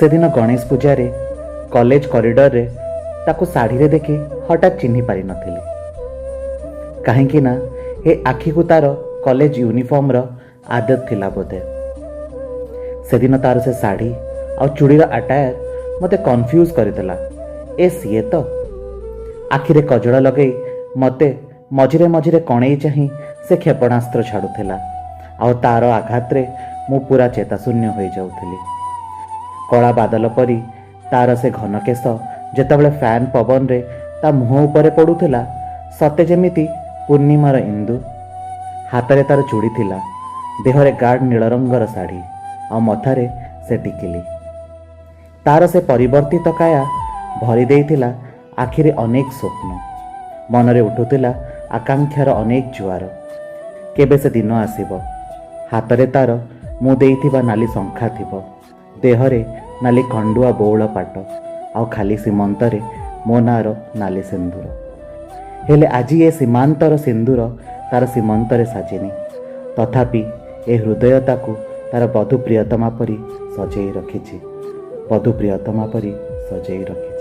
ସେଦିନ ଗଣେଶ ପୂଜାରେ କଲେଜ କରିଡରରେ ତାକୁ ଶାଢ଼ୀରେ ଦେଖି ହଠାତ୍ ଚିହ୍ନି ପାରିନଥିଲି, କାହିଁକି ନା ଏ ଆଖିକୁ ତାର କଲେଜ ୟୁନିଫର୍ମର ଆଦତ ଥିଲା ବୋଧେ। ସେଦିନ ତାର ସେ ଶାଢ଼ୀ ଆଉ ଚୁଡ଼ିର ଆଟାୟାର ମୋତେ କନଫ୍ୟୁଜ୍ କରିଦେଲା। ଏ ସିଏ ତ? ଆଖିରେ କଜଳ ଲଗେଇ ମୋତେ ମଝିରେ ମଝିରେ କଣେଇ ଚାହିଁ ସେ କ୍ଷେପଣାସ୍ତ୍ର ଛାଡ଼ୁଥିଲା, ଆଉ ତାର ଆଘାତରେ ମୁଁ ପୁରା ଚେତାଶୂନ୍ୟ ହୋଇଯାଉଥିଲି। କଳା ବାଦଲ ପରି ତାର ସେ ଘନ କେଶ ଯେତେବେଳେ ଫ୍ୟାନ୍ ପବନରେ ତା ମୁହଁ ଉପରେ ପଡ଼ୁଥିଲା, ସତେ ଯେମିତି ପୂର୍ଣ୍ଣିମାର ଇନ୍ଦୁ। ହାତରେ ତାର ଚୁଡ଼ି ଥିଲା, ଦେହରେ ଗାଢ଼ ନୀଳ ରଙ୍ଗର ଶାଢ଼ୀ ଆଉ ମଥାରେ ସେ ଟିକିଲି। ତାର ସେ ପରିବର୍ତ୍ତିତ କାୟା ଭରି ଦେଇଥିଲା ଆଖିରେ ଅନେକ ସ୍ୱପ୍ନ, ମନରେ ଉଠୁଥିଲା ଆକାଂକ୍ଷାର ଅନେକ ଜୁଆର। କେବେ ସେ ଦିନ ଆସିବ, ହାତରେ ତାର ମୁଁ ଦେଇଥିବା ନାଲି ଶଙ୍ଖା ଥିବ, ଦେହରେ ନାଲି ଖଣ୍ଡୁଆ ବଉଳ ପାଟ ଆଉ ଖାଲି ସୀମନ୍ତରେ ମୋ ନାଁର ନାଲି ସିନ୍ଦୁର। ହେଲେ ଆଜି ଏ ସୀମାନ୍ତର ସିନ୍ଦୁର ତାର ସୀମନ୍ତରେ ସାଜିନି। ତଥାପି ଏ ହୃଦୟ ତାକୁ ତାର ବଧୂ ପ୍ରିୟତମା ପରି ସଜେଇ ରଖିଛି, ବଧୂ ପ୍ରିୟତମା ପରି ସଜେଇ ରଖିଛି।